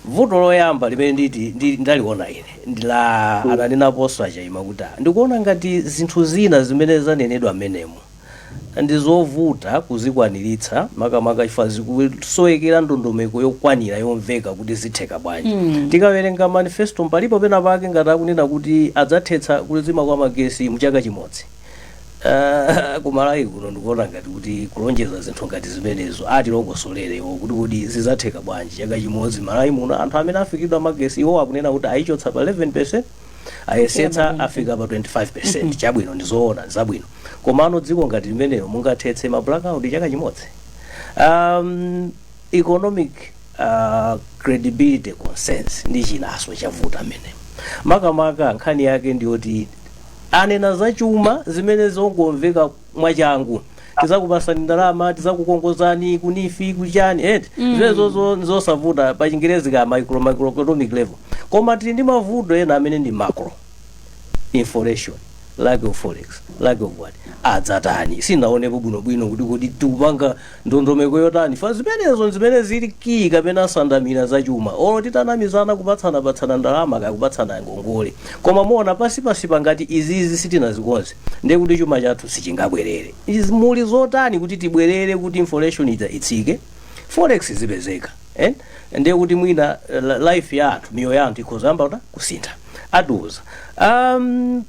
S3: Vuto loyamba limene nditi ndaliona ine ndila ananenaponso achaima kuti ndikuona ngati zinthu zina zimene zanenedwa amenemo ndi zovuta kuzikwaniritsa, makamaka chifukwa zikusowekera ndondomeko yokwanira yomveka kuti zitheka bwanji. Tikawerenga manifesto, palipo pena pake ngati akunena kuti adzathetsa kuzima kwa magesi mchaka chimodzi. Kumalawi kuno ndikuona ngati kuti kulonjeza zinthu ngati zimenezo, atilongosolerewo kuti kodi zidzatheka bwanji chaka chimodzi Malawi muno anthu amene afikidwa magesi? Iwo akunena kuti ayichotsa pa 11, ayesetsa afika pa 25. Chabwino, ndizoona, zabwino, komano dziko ngati limenelo mungathetse ma blackout chaka chimodzi? Economic credibility concerns ndi chinaso chavuta amene, makamaka nkhani yake ndiyoti anena zachuma zimene zongomveka mwachangu: tizakupasani ndalama, tizakukongozani ku NEEF, kuchani, eti zimenezozo nzosavuta, pa Chingerezi ka microeconomic level. Koma tili ndi mavuto ena amene ndi macro: inflation, lack of forex, lack of what. Adzatani? Sinaonepo bwinobwino kuti tikupanga ndondomeko yotani fa zimenezo zimene zili key kapena sandamira zachuma. Olo titanamizana kupatsana-patsana ndalama, kakupatsana ngongole, koma muona pasipasi pangati izizi sitinazikonze, ndiye kuti chuma chathu sichingabwerere. Izi muli zotani kuti tibwerere, kuti inflation ija itsike, forex zipezeka, eh? Ndiye kuti mwina life yathu, miyoyo ya anthu ikhozamba kuta kusintha. Atiuza.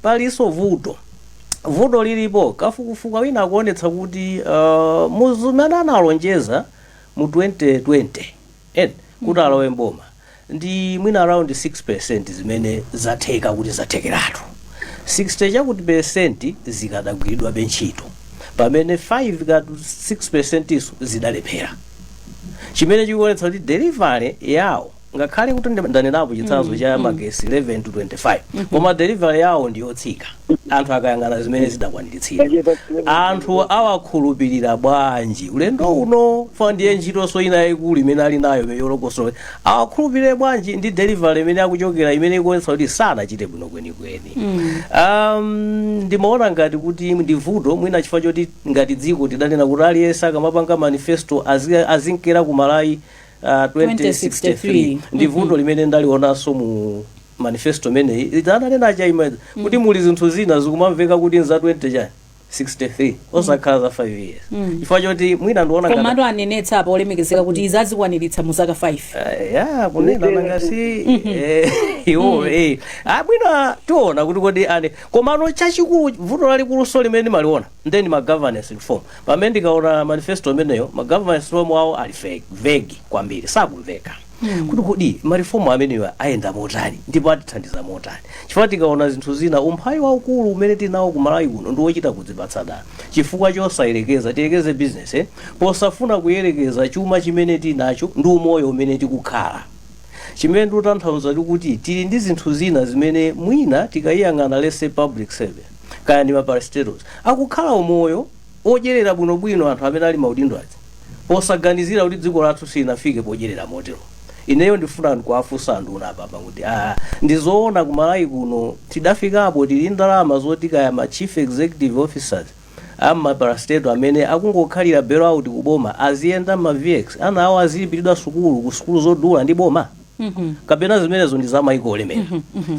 S3: Palinso vuto lilipo, kafukufuku wina akuonetsa kuti muzimene analonjeza mu 2020 kuti alowe mboma, ndi mwina around 6 zimene zatheka kuti zathekeratu, 60 chakuti percent zikadagwiridwabe ntchito, pamene 5 ka 6 iso zidalephera, chimene chikuonetsa kuti delivery yawo, ngakhale kuti ndanenapo chitsanzo cha magesi 11 to 25, koma delivery yawo ndiyotsika. Anthu akayang'ana zimene zidakwaniritsidwa, anthu awakhulupirira bwanji ulendo uno? Fa ndiye ntchitonso ina yayikulu imene ali nayo imene yolongosola, awakhulupirire bwanji ndi delivery imene akuchokera imene ikuonetsa kuti sanachite bwino kwenikweni? Ndimaona ngati kuti ndi vuto mwina chifukwa choti ngati dziko tidanena kuti aliyense akamapanga manifesto azinkera ku Malawi 2063. Ndi vuto limene ndalionanso mu manifesto imeneyi. Idananena achaima kuti muli zinthu zina zikumamveka kuti nza 20 chani 63, osakhala za 5 years, chifukwa choti mwina ndiona ngati
S2: Komatu anenetsa apo, olemekezeka, kuti izi azikwaniritsa mu zaka 5.
S3: Ya, kunena nangasi iwo abwino, tiona kuti kodi ane. Komano chachikulu, vuto lalikuluso limene ndimaliona ndeni ma governance reform. Pamene ndikaona manifesto imeneyo, ma governance reform awo ali vague kwambiri, sakumveka kuti kodi ma reform ameneyo ayenda motani ndipo atithandiza motani, chifukwa tikaona zinthu zina, umphawi waukulu umene tinawo ku Malawi kuno ndi wochita kudzipatsa dala chifukwa chosayerekeza. Tiyekeze business, posafuna kuyerekeza chuma chimene tinacho ndi umoyo umene tikukhala. Chimene ndikutanthauza kuti tili ndi zinthu zina zimene mwina tikayiyang'ana, let's say public service kaya ndi ma parastatals, akukhala umoyo odyerera bwinobwino anthu amene ali maudindo aja. Posaganizira kuti dziko lathu silinafike podyerera motero. Ineyo ndifuna ndikuwafunsa anduna apapa kuti ndizoona kumalawi kuno tidafikapo tili ndalama zoti kaya ma chief executive officers ama parastatal amene akungokhalira bailout kuboma aziyenda ma VX, ana awo azilipiridwa sukulu ku sukulu zodula ndi boma, kapena zimenezo ndi za maiko olemera?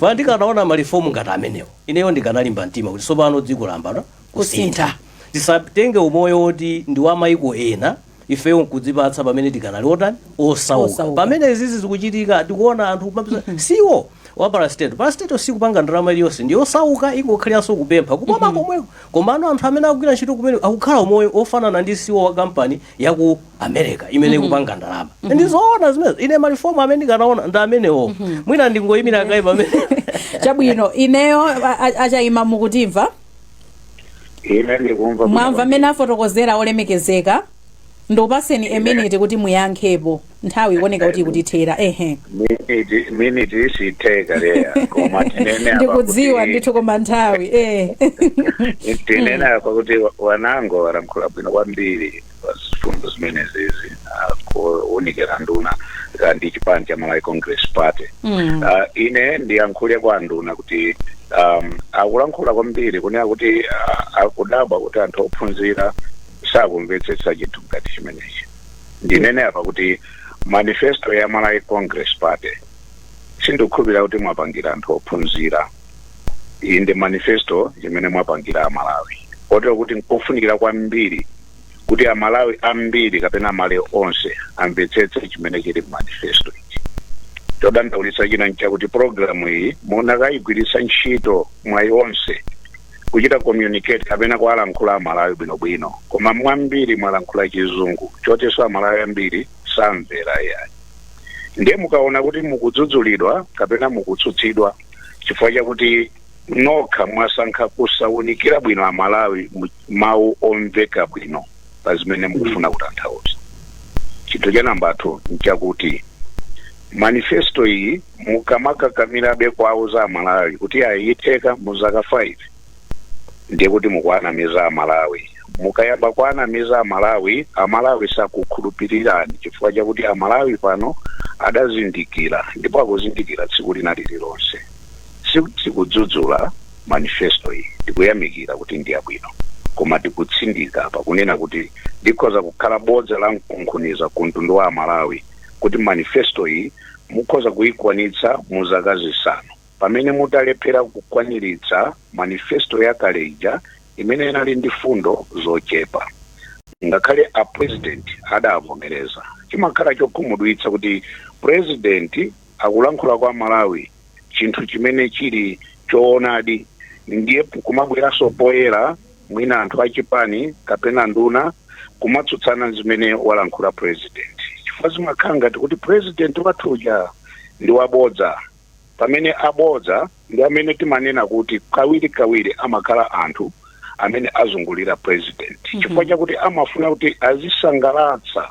S3: Fana ndikanaona ma reform ngati amenewo, ineyo ndikanalimba mtima kuti tsopano dziko layamba kusintha. Tisatenge umoyo woti ndi wa maiko ena, ifeyo nkudzipatsa pamene tikanali otani? Osauka.
S2: Osauka.
S3: Pamene izizi zikuchitika, tikuona anthu kumapeza siwo wa parastatal. Parastatal sikupanga ndalama iliyonse, ndi osauka, ingokhaliranso kupempha kuboma komweko. Komano anthu amene akugwira ntchito kumene akukhala umoyo ofanana ndi siwo wa kampani yaku America imene ikupanga ndalama. Ndizoona zimenezo? Ine ma reform amene ndikanaona ndi amenewo. Mwina ndingoyimira kayi pamene.
S2: Chabwino, ineyo achayima, mukutimva?
S4: Ine ndikumva.
S2: Mwamva mmene afotokozera olemekezeka. Ndikupaseni a minute kuti muyankhepo, nthawi ikuoneka kuti ikutithera, ehe.
S4: Minute isitheka leya, koma tinene apa
S2: Ndikudziwa
S4: kuti
S2: ndithu, koma nthawi.
S4: Tinene apa kuti wanango walankhula bwino kwambiri pa zifundo zimenezizi, kuwunikira nduna ndi chipani cha Malawi Congress Party. Ine ndiyankhule kwa nduna kuti akulankhula kwambiri kunena kuti akudabwa kuti anthu ophunzira sakumvetsetsa chinthu ngati chimenechi. Ndinene apa kuti manifesto ya Malawi Congress Party sindikukhulupirira kuti mwapangira anthu ophunzira. Iyi ndi manifesto imene mwapangira Amalawi, kotero kuti nkofunikira kwambiri kuti Amalawi ambiri kapena Amalawi onse amvetsetse chimene chili manifesto ichi. Chodandaulitsa china nchakuti programu iyi munakayigwiritsa ntchito mwayi onse kuchita communicate kapena kuwalankhula Amalawi bwinobwino, koma mwambiri mwalankhula Chizungu chotinso Amalawi ambiri samvera yayi. Ndiye mukaona kuti mukudzudzulidwa kapena mukutsutsidwa chifukwa chakuti nokha mwasankha kusawunikira bwino Amalawi mawu omveka bwino pa zimene mukufuna kutanthauza. Chinthu cha namba 2 nchakuti manifesto iyi mukamakakamirabe kuwauza Amalawi kuti ayitheka mu zaka 5, ndiye kuti mukuanamiza Amalawi. Mukayamba kuanamiza Amalawi, Amalawi sakukhulupirirani, chifukwa chakuti Amalawi pano adazindikira ndipo akuzindikira tsiku lina lililonse. Sikudzudzula manifesto iyi, tikuyamikira kuti ndi yabwino, koma tikutsindika pakunena kuti likhoza kukhala bodza la mkunkhuniza ku mtundu wa Amalawi kuti manifesto iyi mukhoza kuyikwanitsa mu zaka 5, pamene mutalephera kukwaniritsa manifesto yakale ija imene inali ndi fundo zochepa, ngakhale a president adavomereza. Chimakhala chokhumudwitsa kuti president akulankhula kwa Malawi chinthu chimene chili choonadi, ndiye kumabweranso poyera mwina anthu achipani kapena nduna kumatsutsana zimene walankhula president, chifukwa zimakhala ngati kuti president wathuja ndi wabodza, pamene abodza ndi amene timanena kuti kawiri kawiri amakhala anthu amene azungulira president, chifukwa chakuti amafuna kuti azisangalatsa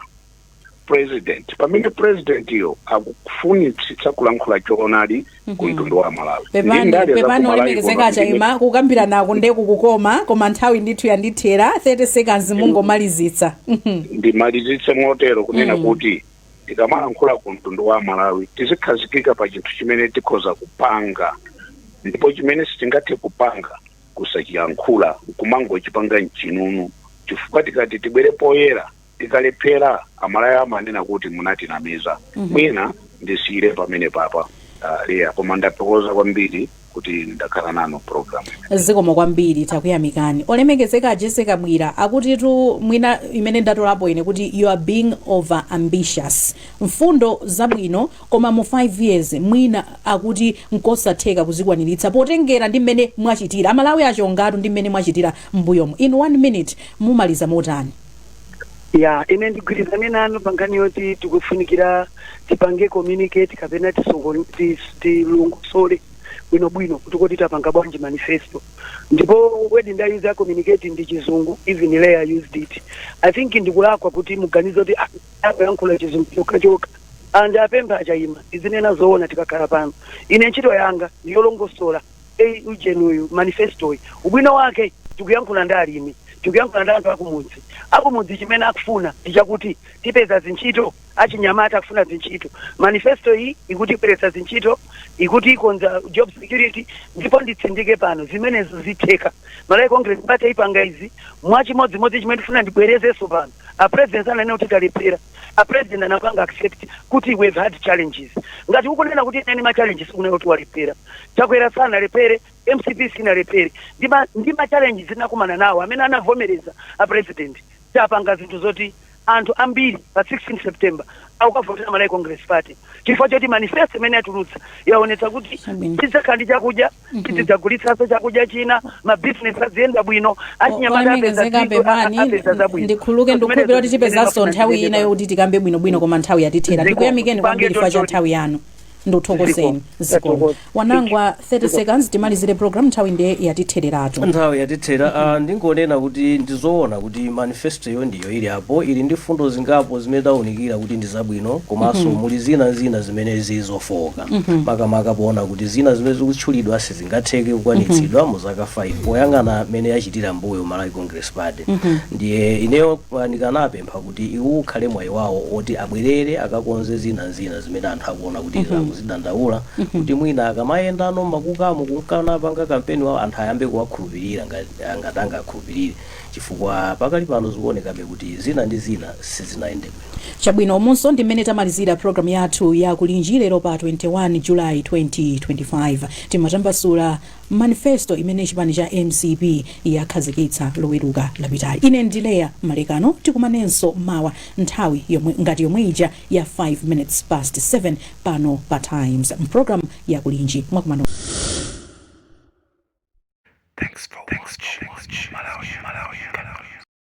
S4: president, pamene president iyo akufunitsitsa kulankhula choonadi ku mtundu wa Malawi. Ndi
S2: Pepani.
S4: ndale za
S2: Pepani.
S4: ku Malawi
S2: Olemekezeka
S4: kuno
S2: Achayima, kukambira nako ndeku kukoma, koma nthawi ndithu yandithera. 30 seconds, mungomalizitsa.
S4: Ndimalizitse motero kunena kuti tikamalankhula ku mtundu wa Malawi tizikhazikika pa chinthu chimene tikhoza kupanga, ndipo chimene sitingathe kupanga kusachiyankhula, kumangochipanga mchinunu, chifukwa tikati tibwere poyera tikalephera, Amalawi amanena kuti munatinamiza. Mwina ndisiyire pamene papa, Leya, koma ndathokoza kwambiri kuti ndakhala nanu program imene.
S2: Zikomo kwambiri, takuyamikani. Olemekezeka Jessica Bwira, akutitu mwina imene ndatolapo ine kuti you are being over ambitious. Mfundo zabwino, koma mu 5 years mwina akuti nkosatheka kuzikwaniritsa potengera ndi mmene mwachitira. Amalawi achongatu ndi mmene mwachitira m'mbuyomu. In one minute, mumaliza motani?
S5: Ya, ine ndigwirizane nanu pa nkhani yoti tikufunikira tipange communicate kapena tilongosole bwinobwino kuti kodi tapanga bwanji manifesto. Ndipo word ndayuza, communicate, ndi Chizungu. Even Leya used it. I think ndikulakwa kuti muganize kuti akuyankhula Chizungu chokhachokha. And apempha Achayima, tizinena zoona tikakhala pano. Ine ntchito yanga ndiyolongosola ujenuyu, manifestoyi, ubwino wake. Tikuyankhula ndi alimi. Tikuyankhula ndi anthu akumudzi. Akumudzi chimene akufuna ndi chakuti tipeza zintchito. Achinyamata akufuna zintchito. Manifesto iyi ikuti ibweretsa zintchito, ikuti ikonza job security, ndipo nditsindike pano, zimenezo zitheka. Malawi Congress Party ipanga izi mwachimodzimodzi. Chimene ndifuna ndibwerezenso pano, a President sananene kuti talephera. A President anapanga accept kuti we've had challenges. Ngati ukunena kuti ine ma challenges, ukunena kuti walephera. Chakwera sanalephere, MCP sinalephere. Ndi ma challenges zinakumana nawo amene anavomereza a President, tapanga zinthu zoti anthu ambiri pa 16 September akukavotera Malawi Congress Party, chifukwa choti manifesto imene yatulutsa yaonetsa kuti tidzakhala ndi chakudya, tidzagulitsanso chakudya china, mabizinesi aziyenda bwino, achinyamata apeza
S2: Olemekezeka,
S5: ntchito,
S2: pepani,
S5: apeza zabwino.
S2: Ndikhuluke.
S5: So
S2: Ndikukhulupirira kuti
S5: zimenezo
S2: tipezanso
S5: zimene
S2: nthawi ina
S5: ndifuna.
S2: yokuti tikambe bwinobwino, koma nthawi yatithera.
S5: Ziko.
S2: Ndikuyamikeni kwambiri chifukwa cha
S5: Pange.
S2: nthawi yanu, ndikuthokozeni.
S5: Ziko.
S2: Zikomo. Wanangwa, 30 seconds timalizire program, nthawi ndiye yatithereratu.
S3: Nthawi yatithera. Ndingonena kuti ndizoona kuti manifesto yo ndiyo ili apo, ili ndi fundo zingapo zimene tawunikira kuti ndi zabwino, komanso muli zina zina zimene zizofowoka, makamaka poona kuti zina zimene zikutchulidwa sizingatheke kukwanitsidwa mu zaka 5, poyang'ana mmene yachitira mbuyo Malawi Congress Party. Ndiye ineyo ndikanapempha kuti iwo ukhale mwayi wawo oti abwerere akakonze zina zina zimene anthu akuona kuti akuzidandaula, kuti mwina akamayendano makukamo kunkana panga kampeni wawo, anthu ayambe kuwakhulupirira ngati angakhulupirire, chifukwa pakali pano zikuonekabe kuti zina ndi zina sizinayende bwino.
S2: Chabwino, umunso ndi mmene tamalizira programu yathu ya Kulinji lero pa 21 July 2025. Timatambasula manifesto imene chipani cha MCP yakhazikitsa Loweruka lapitali. Ine ndi Leya Malekano. Tikumanenso mawa nthawi yomwe ngati yomwe ija ya 5 minutes past 7 pano pa Times, mpulogalamu ya Kulinji. Mwakumano.